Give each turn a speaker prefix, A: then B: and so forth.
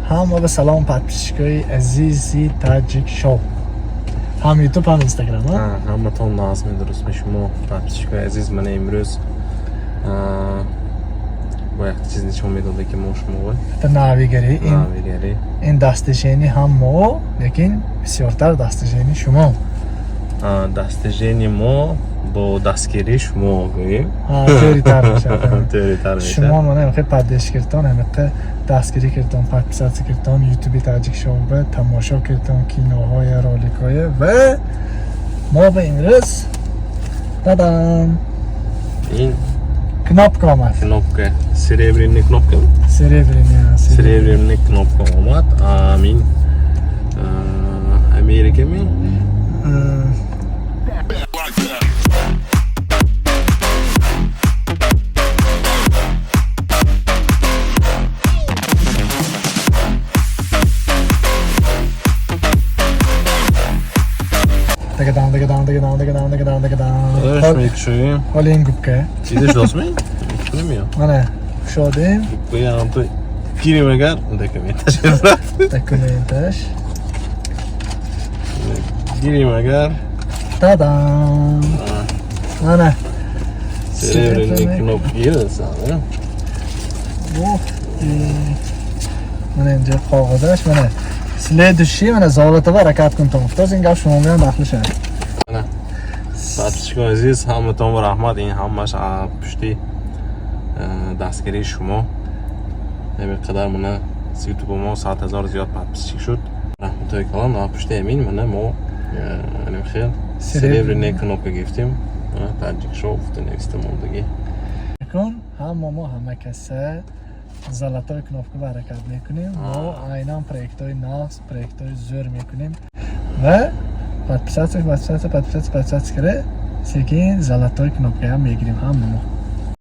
A: Ҳама ба салом, подписчикои азизи Таҷик Шоу, ҳам Ютуб, ҳам Инстаграм.
B: Ҳаматон назми дурустми шумо, подписчикои азиз. Мана имрӯз бо як чиз нишон медода, ки мо шумо
A: Это навигарӣ ин.
B: Навигарӣ.
A: Ин достижение ҳам мо, лекин бисёртар достижение шумо.
B: Достижение мо бо дастгирии шумо гӯем.
A: Тӯритар мешавад.
B: Тӯритар мешавад.
A: Шумо мана ҳамихе поддержка кирдтон, ҳамиқе дастгирӣ кирдтон, подписаться кирдтон, Ютуби Таҷик Шоу тамошо кирдтон, киноҳоя, роликҳоя, ва мо ба имрӯз, тадам,
B: ин
A: кнопка омад.
B: Кнопка, серебряный кнопка.
A: Серебряный.
B: Серебряный кнопка омад. Амин Америками.
A: Дагадам, дагадам, дагадам, дагадам, дагадам, дагадам.
B: Мекушоем.
A: Ҳоли ин губка.
B: Дида шудосми? Кунем.
A: Мана кушодем.
B: Губкаям ту гирем, агар документаш.
A: Документаш.
B: Гирем агар.
A: Тадам, мана.
B: Серебряный кнопка гирасан.
A: Ух ты. Мана инҷо қоғозаш, мана следующий, мана золотого ҳаракат кун то гуфтааст. Ин гап шумо меам дахлиша.
B: Подписчикои азиз, ҳаматон ба раҳмат. Ин ҳамаш пушти дастгирии шумо. Ҳамин қадар мана Ютуби мо 100 000 зиёд подписчик шуд. Раҳматои калон. Пушти ҳамин мана мо аним хел серебряный кнопка гирифтем. Таҷик Шоу гуфта нависта мондагӣ.
A: Кун ҳама мо, ҳама каса золотой кнопка ба ҳаракат мекунем. Мо айнан проектҳои нағз, проектҳои зӯр мекунем ва подписаться, подписаться, подписаться, подписаться кара, секин золотой кнопкаам мегирем ҳама мо.